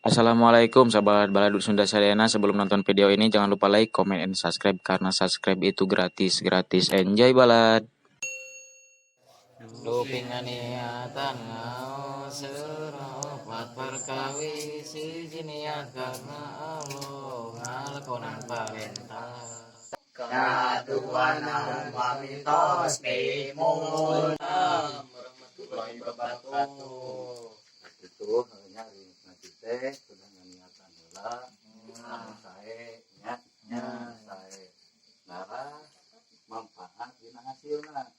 Assalamualaikum, sahabat Balad Sunda Sadayana. Sebelum nonton video ini, jangan lupa like, comment, and subscribe karena subscribe itu gratis, gratis. Enjoy balad. Dupi niatan ngaos opat perkawis, hiji niat karena Allah, ngalakonan parentah. Kaduana pamitos mimun warahmatullahi wabarakatuh. Itu nya ngaji teh sudah niatan heula anu sae nya, nya sae ngarah manfaat dina hasilna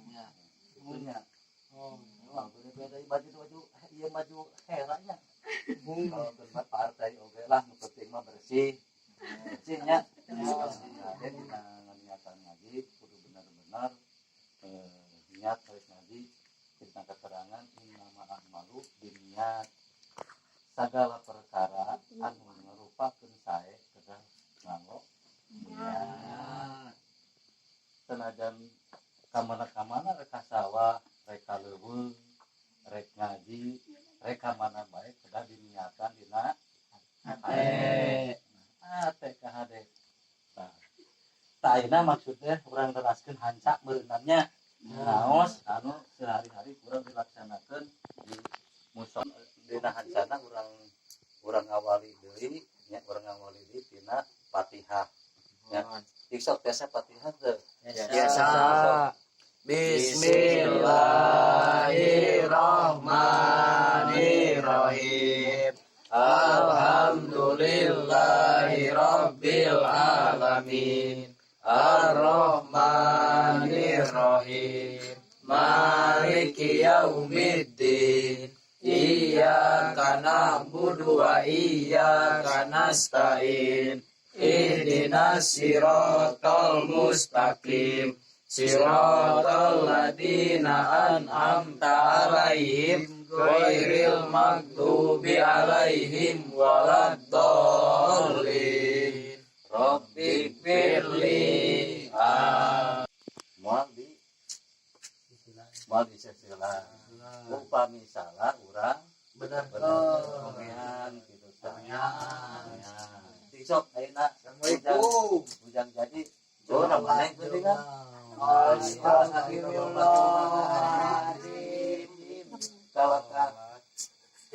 nya, itu nya. Oh, beda baju baju ieu baju hera nya. Kalau tempat partai oge lah, nu penting mah bersih bersih nya. Nah, dina niatan ngaji kudu benar-benar niat harus ngaji. Tentang keterangan innamal a'malu binniyat, segala perkara anu ngarupakeun sae kedah nganggo niat, senajan kamana-kamana, rek ka sawah, rek ka leuweung, rek ngaji, rek ka mana bae, kedah diniatan dina hate, hate ka hade. Nah, tah, ayeuna maksudnya urang neraskeun hanca meureunannya ngaos anu sehari-hari kurang dilaksanakan di musola. Dina hancana urang urang ngawali deui nya, urang ngawali deui tina Fatihah nya. Sok, biasa Fatihah teu? Biasa. Bismillahirrahmanirrahim. Alhamdulillahi rabbil alamin. Ar-Rahmanirrahim. Maliki yaumiddin. Iyyaka na'budu wa iyyaka nasta'in. Ihdinas siratal mustaqim. Siratal ladzina an'amta 'alaihim ghairil maghdubi 'alaihim waladdallin. Rabbighfirli. Moal di sesila upami salah urang Bener. Bener omean gitu tah. Sok, ayeuna Assalamualaikum. Ujang jadi oh namanya penting kan. Astagfirullahaladzim. Kalau ka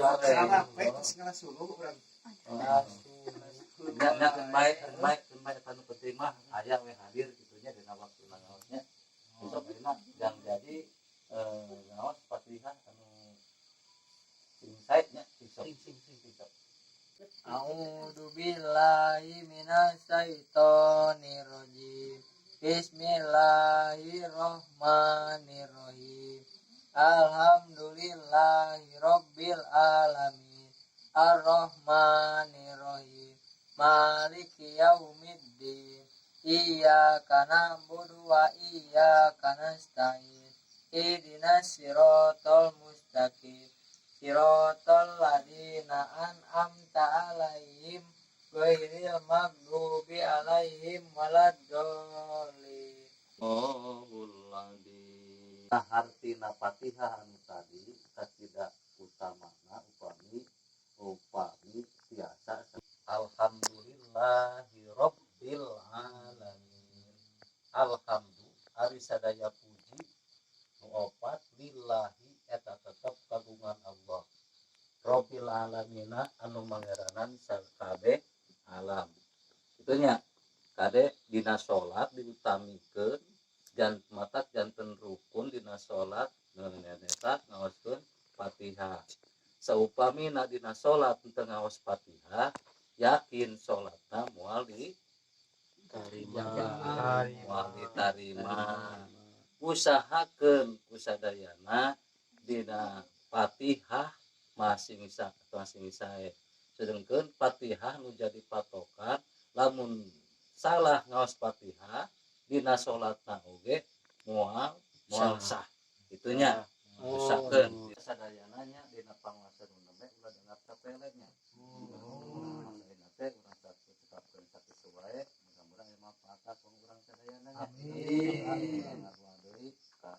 Salah, baik segala suluh urang. Nya nya, keun bae, keun bae, keun bae. Anu penting mah aya we hadir kitu nya dina waktu ngaosnya. Sok, ayeuna yang jadi ngaos Fatihah anu sing sae nya. Sok, sing sing sok. A'udzu billahi minasyaitonir rajim. Bismillahirrahmanirrahim. Alhamdulillahi rabbil alamin. Arrahmanirrahim. Maliki yaumiddin. Iyyaka na'budu wa iyyaka nasta'in. Ihdinas siratal mustaqim. Siratal ladzina an'amta 'alaihim ghairil maghdubi 'alaihim waladdallin. Allahul. Nah, hartina Fatihah anu tadi kacida utamana upami upami biasa alhamdulillahi rabbil alamin. Alhamdu ari sadaya puji nu opat, lillahi eta tetep kagungan Allah, rabbil alamina anu mangeranan sakabeh alam. Itu nya, kade, dina salat diutamikeun jan matak janten rukun dina salat eta ngaoskeun Fatihah. Saupamina dina salat teu ngaos Fatihah, yakin salatna moal di Tarima. Moal ditarima. Usahakeun kusadayana dina Fatihah masing sa masing sae, sedengkeun Fatihah nu jadi patokan. Lamun salah ngaos Fatihah dina salatna oge moal moal sah. Itunya usahakeun sadayana nya dina panguasa nu nembe, ulah dianggap sapele nya. Ayeuna teh urang cekapkeun sakitu wae, mudah-mudahan aya manfaatna kanggo urang sadayana nya. Amin. Ngadoa deui ka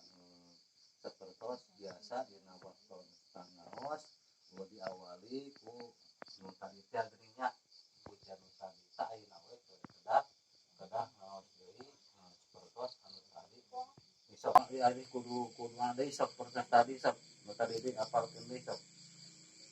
sapertos biasa dina waktu ngaos, diawali ku Nu tadi teh geuning nya pujian nu tadi tah ayeuna we kedah kedah ngaos deui sapertos anu tadi. Sok ari kudu kudu deui sok proses tadi sok nu tadi deui apalkeun deui sok.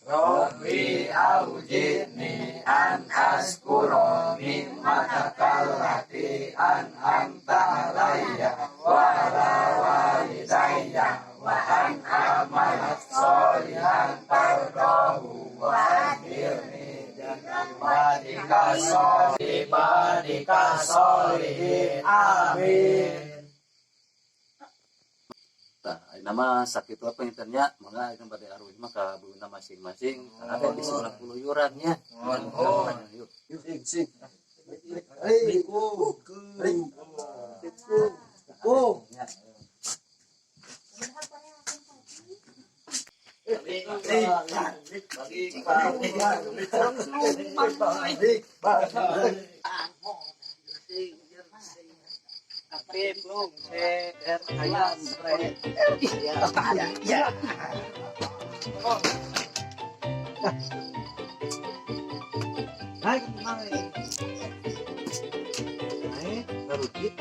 Rabbi aujini an askura nikmataka allati an'amta alayya wa ala walidayya wa an a'mala sholihan tardahu wa adkhilni jannatika sholihin amin. Tah, ayeuna mah sakitu apa internya mangga ayeuna bade aruih mah ka buina masing-masing. Ada di sebelah puluyuran nya. Mohon. Yuk. Sing sing. Riku. Riku. Riku. Ya. Naik naik. Naik baru dit.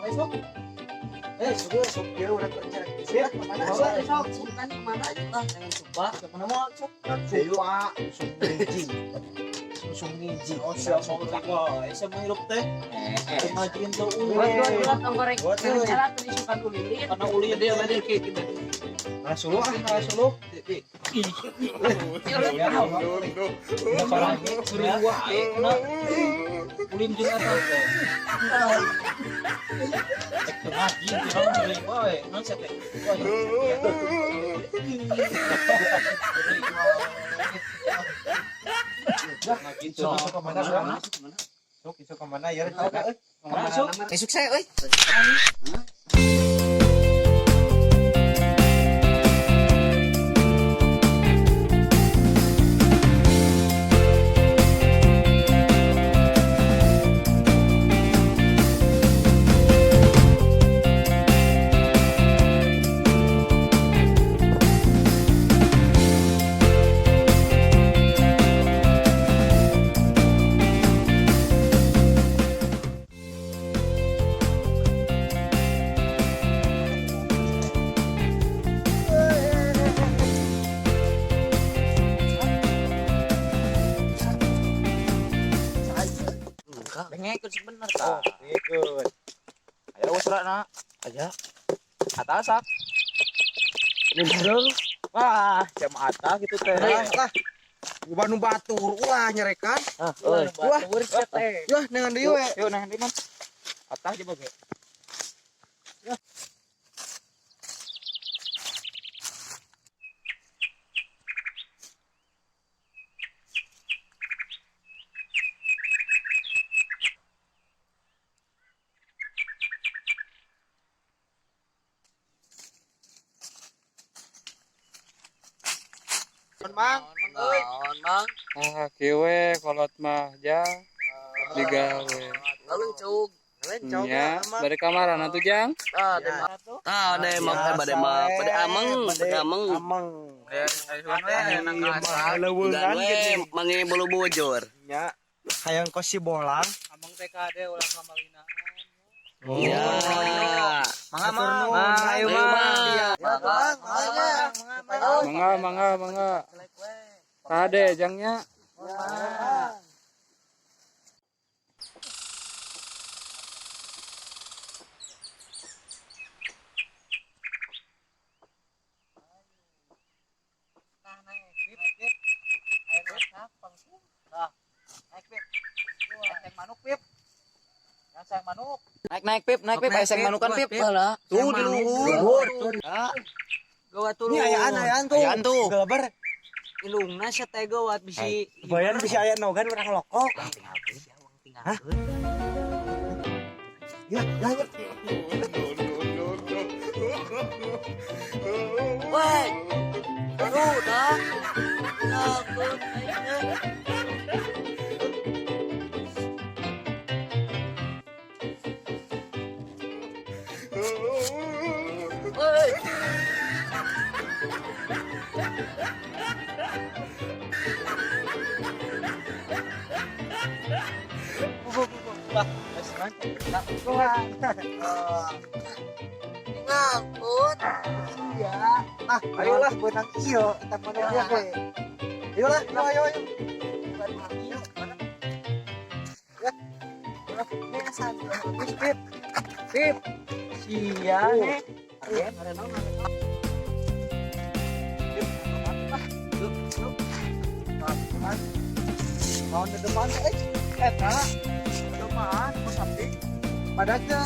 Besok. Sudah, sok dia udah kerja. Siap, kemana? Sok, sultan kemana? Jangan sumpah, kemana mau sok? Sumpah, sung niji. Oh, siap mau wah, saya mau hirup teh. Majuin tuh ulin. Karena ulin dia bade kayak gitu. Nah, suluh ah, nah suluh. Apalagi suruh wae kena ulin jeung eta teh. Ngaji teh ulin wae, naon sia teh. Ngaji sok ka mana? Sok isuk ka mana ya? Masuk. Esuk saya euy. Bengekun sebener tah. Ikut. Aya usrana. Aya. Atas sak. Wah, jam atas gitu teh. Lah. Ubah nu batur ulah nyerekan. Ah, euy. Wah, yah nengan deui we. Yuk nengan deui, Man. Atas coba ge. Mang, euy. Naon, Mang? Ah, kieu we kolot mah ja digawe. Ngalencug. Nya, bade kamarana tuh Jang? Ah, tah demak teh bade mah, bade ameng, bade ameng. Ameng. Ugan we mangi bulu bujur. Nya, hayang kos si bolang. Ameng TKD ulah kamalinaan. Ya. Mangga, Mang. Ayo, Mang. Mangga, mangga, mangga. Kade jangnya. Naik naik pip, naik pip, aya seng manukan pip. Tuh di luhur. Ini ayaan ayaan tuh. Ayaan tuh. Geleber. Ilungna sia teh gawat bisi. Bayan bisa aya nogan urang lokok. Hah? Ya, ya, ya. Weh. Aduh, dah. Takut aing. Euy. Ngangkut. Iya. Ah, ayolah benang iyo, eta mana dia we. Ayolah, ayo ayo ayo. Ayo, mana? Ya. Pip. Pip. Sia nih. Mau di depan eh eta depan mau samping pada ke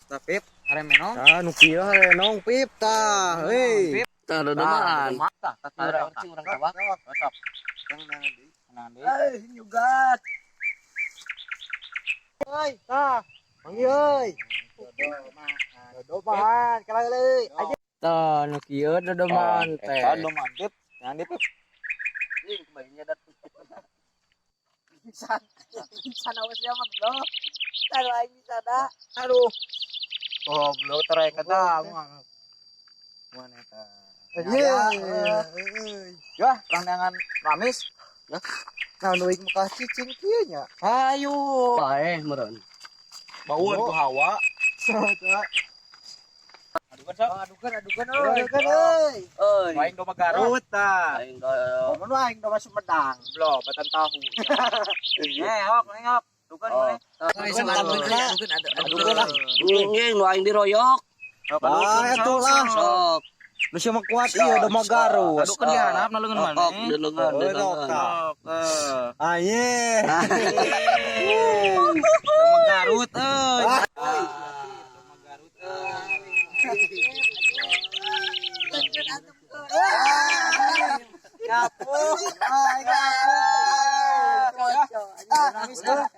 Tapi haremenong. Ah, nu kieu harenong pip tah, heuy. Tah dodomaan. Tah, tah Urang cing urang tawak. Sok. Eh, nyugat. Euy, tah. Manggih euy. Dodomaan, kalah euy. Aja. Tah, nu kieu dodomaan teh. Eta dodomaan pip. Jangan di pip. Ing kembalinya dat. Bisa. Bisa awas ya mah, bro. Taruh aing bisa da. Aduh. Goblok terek eta. Mana eta? Iya. Ya, pandangan ramis. Nah, nu aing muka cicing kieu nya. Ayo. Paeh meureun. Bauan ku hawa. Coba. Adukan sok. Adukan, adukan euy. Adukan euy. Euy. Aing domba Garut tah. Aing do. Mun aing domba Sumedang. Blo, batan tahu. Eh, hok, nengok. Dukan Oh. mana? Adukan, adukan lah. Nging nu aing diroyok. Ah, atuh lah. Sok. Nu sia mah kuat ieu domba Garut. Adukan di hanap na leungeun Sok maneh. di leungeun, di Oh, leungeun. Sok, eh. Aye. Domba Garut euy. Domba Garut euy. Ngapuh. Ah, nangis ah.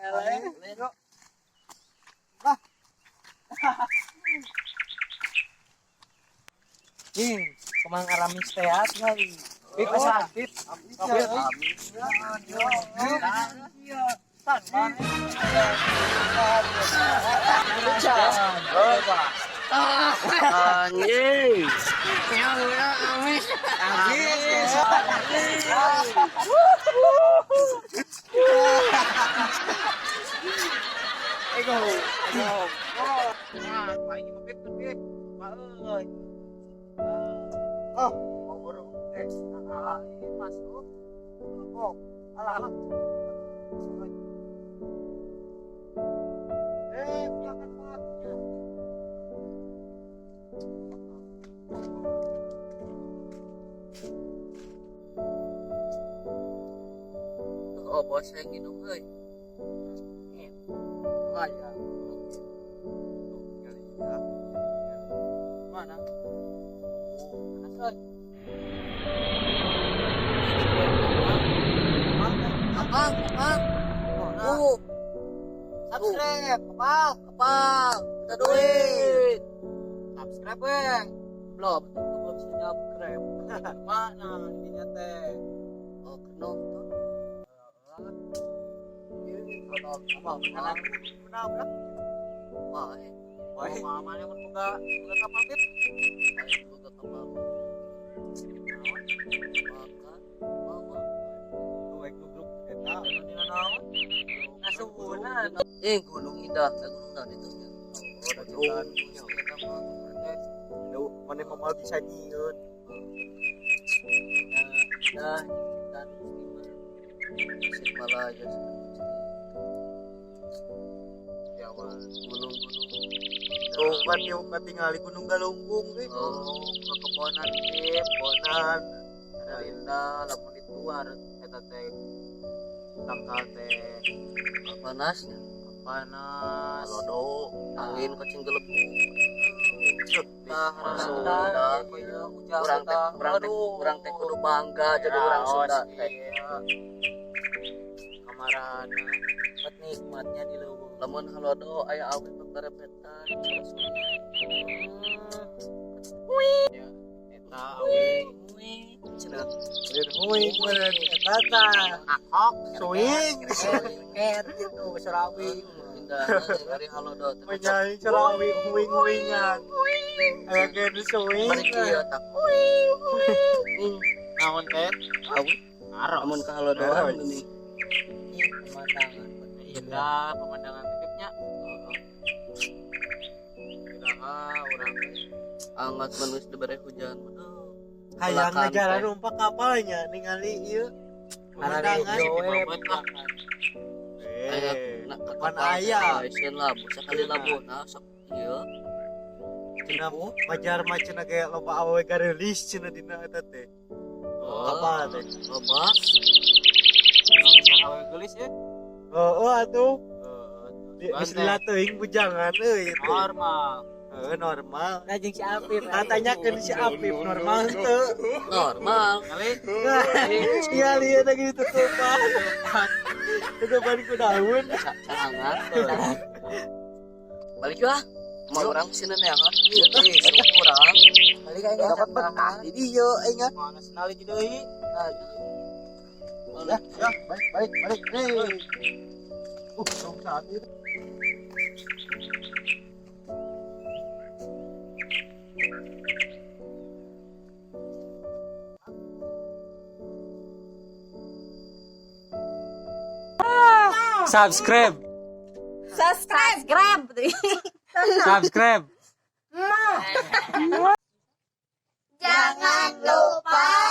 Ing, kemang aramis teh tinggal. Pip asa, pip. Pip. Tan, man. Anjing. Amis. Ego, ego. Nah, aing mah pip pip. Ma euy. Oh, mau buru. Eh, ah, masuk. Oh, alah. Eh, jangan mati. Oh, bos yang minum euy. Wah, ya. Mana? Kapal, kapal. Tuh, Subscribe, kepal. kapal. Kita duit. Subscribe weh. Belum, belum bisa subscribe. Mana intinya teh? Oh, nonton. Apa kenalan kenal berapa? Wah, eh. Wah, mamanya mun boga boga kapal pip. Aing boga kapal. Makan, mama. Tuh ek grup eta anu dina naon? Ngasuhuna. Eh, Gunung Indah, eh, Gunung Indah itu nya. Oh, Duh, mana mau bisa nyieun. Indah, dan Tasikmalaya, Jawa. gunung-gunung. Tuh kan yuk katingali Gunung Galunggung euy. Oh, kekebonan pip, Bonan ada indah lamun itu harus eta teh tangkal teh Panasnya, panas. Lodo. angin kacing gelembung. Tah, Sunda. Urang teh, urang teh, urang teh kudu bangga jadi urang Sunda teh. Kamarana bet nikmatnya di leuweung. Lamun halodo aya awi beberepetan. Eta awi Cenah. Huing meureun eta tah. akok Suing. ker gitu surawi. Indah dari halodo teh. Menyanyi selawi huing-huingan. Aya geus swing. Bari kieu tak. Naon teh? Awi, amun ka halodoan geuning. Ih, pemandangan. Indah pemandangan tipnya. Kiraha urang teh. Angat mun geus dibere hujan. Aduh. Hayang Belakan negara teh. numpak kapalnya ningali ieu pemandangan. Bobot lah. Aya Eh, na ka pan kapal teh, aya. Sieun labu sakali labuna sok ieu. Cenah majar mah cenah ge loba awewe gareulis cenah dina eta teh. Oh, Kapal teh. loba. Kalau misalnya awewe geulis ya. Heeh atuh. Heeh. Geus lila teuing bujangan euy teh. Normal. Heeh normal. Nah, jeung si Apip. Katanya kan si Apip normal henteu. Normal. Kali Iya lihat lagi tutupan. Tutupan ku daun. Sangat. Balik lah. Mau orang sini neangan. Ieu teh sok urang. Balik aing dapat betah di dieu aing. mana senali deui. Ya, ya, balik balik balik. Hei. Tong saat itu. Subscribe, Subscribe. Subscribe. Jangan lupa.